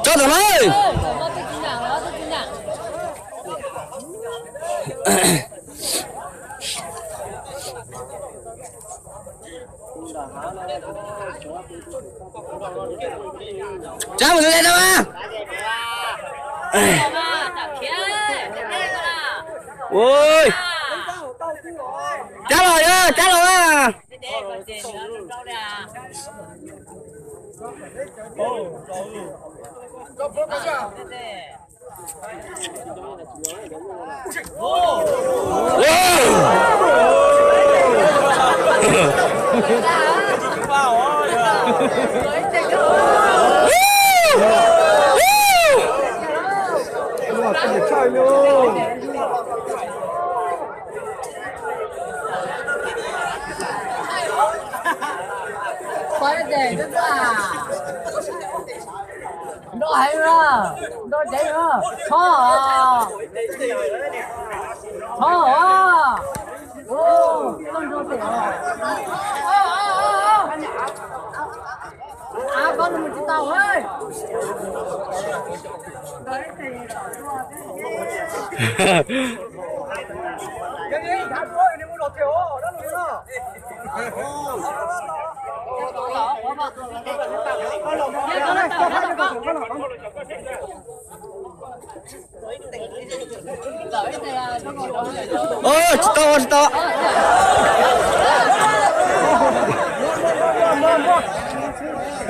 Tso ntawm lawm. Tsab mus tus dej tau mas. Ui, tsab los yog tsab los a. Nrau heev na, nrau ceev na, txhob, txhob. Av koj mus tsis tau. Tsis tau, tsis tau.